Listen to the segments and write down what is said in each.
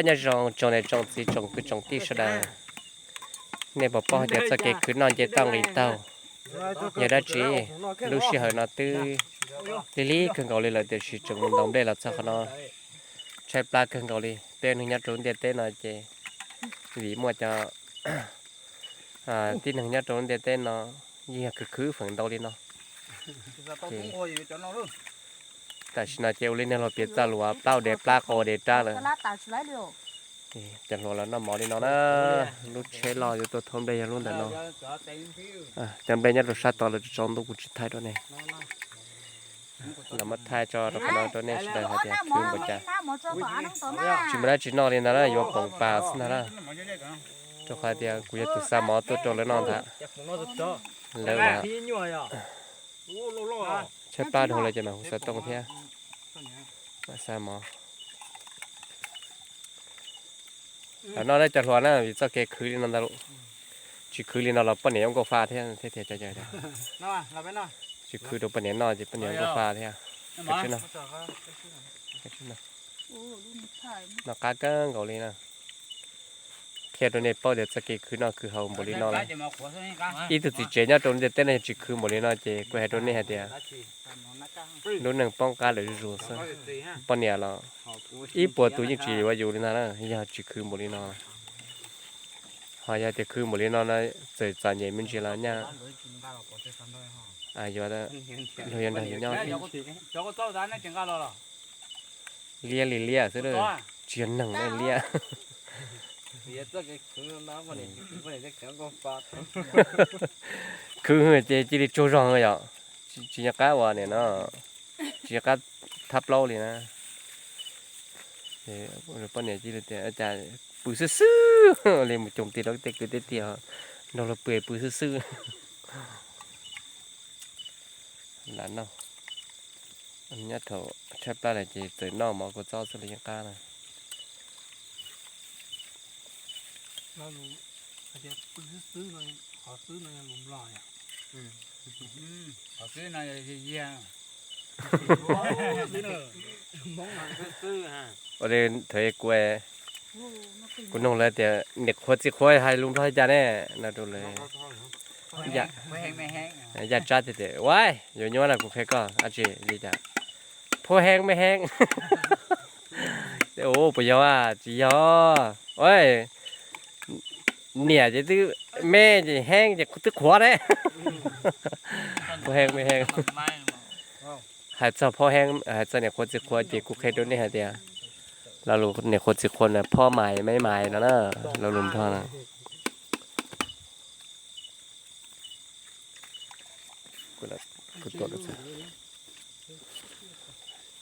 Nyob zoo tsoom niam tsoom txiv tsoom kwv tsoom tij sawv daws, nej puas paub hais tias txoj kev khwv noj nce toj nqis taug yog dab tsi? Lub sij hawm no twb lig lig kawg nkaus li lawm tiam sis tseem mus ntaus nplej los txog qhov no, tshaib plab kawg nkaus li. Peb neeg nyob rau lub ntiaj teb no ces vim muaj cov tib neeg nyob rau lub ntiaj teb no yeej yog khwv khwv feem ntau li no. Ces tam sim no ces ua li neeg laus piav txoj lus, plab ua dev plab, qau ua dev rab lawm. Cov hluas los noj mov li no na. Lub tsheb loj yuav tuaj thauj nplej yog lub ntawm no. Cov nplej nyob rau sab tod lawv tso ntuj kuv tsis thaij rau nej. Los muab thaij tso rau qhov no rau nej sawv daws hais tias khwv npaum cas. Tsis muaj dab tsi noj li ntag na, yuav poom pas xwb ntag na. Rau qhov tias kuv yog tus xa mov tuaj rau lawv noj ntag. Lawv ua tshaib plab dhau lawm ces mam hu xov tooj thiab mam xa mov. Los noj na cov hluas na, vim txoj kev khwv li no ntag. Tsis khwv li no los poj niam yuav nkauj fa thiab thiab tias cov, tsis khwv rau poj niam noj ces poj niam yuav nkauj fa thiab. Noj qab kawg nkaus li na. Qhia rau nej paub tias txoj kev khwv noj khwv haus npaum li no lawm. Ib tug txiv tsev nyob rau ntiaj teb no yog tsis khwv npaum li no ces kuv hais rau nej hais tias lub neej poob qab lawm zuj zus xwb. Poj niam los ib puas tus yeej tsis yuav yus li ntag na, yog tsis khwv npaum li no. Ho yog tias khwv npaum li no no, txawm txom nyem me ntsis los nyaj yuav, luag yuav nrog yus nyob thiab. Liab li liab xwb, tsis yog neeg ne liab. Khwv ces cia li tsaug zog yom, tsis nco qab ua nim no, tsis nco qab thab plaub li na. Poj niam cia li tias cas pw xwb xwb li mus coom tis rau tej kwv tej tij, nrog luag pw pw xwb xwb. Lam noj, nyob thaum tshaib plab lawm ces txawm noj mov kua txob xwb li yeej qab na. Ua li thaum kuv, kuv nug lawv tias niam qhuav txiv qhuav hais lus Nplog li cas ne no rau lawv. Yaj Tsab tias, ua, yuav nyuaj na, kuv qhia koj dab tsi li cas. Phuaj heev me heev. Ua puas yog? Tsis yog. Niam ces twb, me ces heev ces twb qhuav ne. Phuaj heev me heev. Hais txog phuaj heev, hais txog niam qhuav txiv qhuav ces kuv qhia rau nej hais tias lo lus niam qhuav txiv qhuav na, phob mais maiv mais no na, lo lus Nplog na.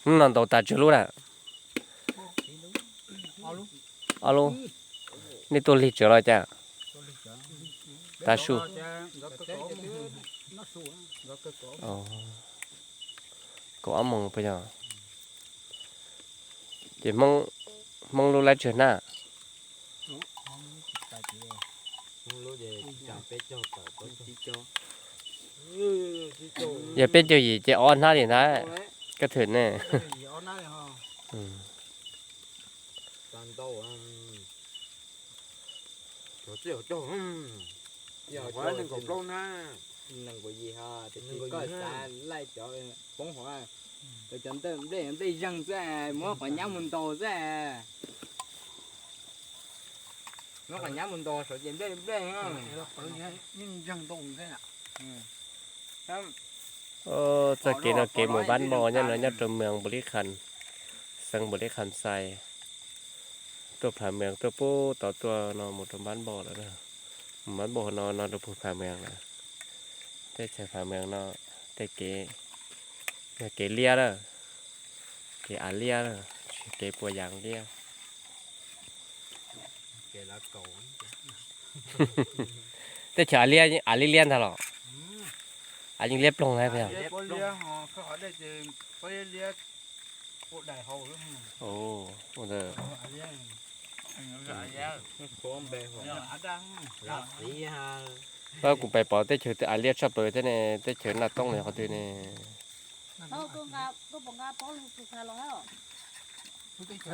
Hnub no ntaus tas tsawg lub na? Ob lub. Nej tuaj lig tsawv los cas? Tav su. Kaum ob moos puas yog? Ces Hmoob lub laib tsawg hnab? Yog peb caug yim ces ob hnab li ntag. Koj thwm ne. Cov nplej nplej zeeg xwb, muab qhov nyab mus ntaus xwb. Muab qhov nyab mus ntaus saum ces nplej nplej. Txoj kev no kev mus Npab Npauj nyob no nyob rau moos Npaus Lis Khas, xeev Npaus Lis Khas Xais. Tuaj Pham Mees tuaj pub tau tuaj no mus rau Npab Npauj lawm. Mus Npab Npauj no no rau puag Pham Mees lawm. Teb chaws Pham Mees no tej kev yog kev liab lawm, kev av liab lawm, tsis kev puas yas liab. Teb chaws av liab, av liab liab ntag los? Av yeej liab ploog na. Kuv pais pom teb chaws av liab tshaj plaws thiab ne, teb chaws Naj Toob li qhov twg ne.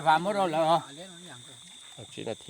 Vam muab rau lawv os. Tsib nas this.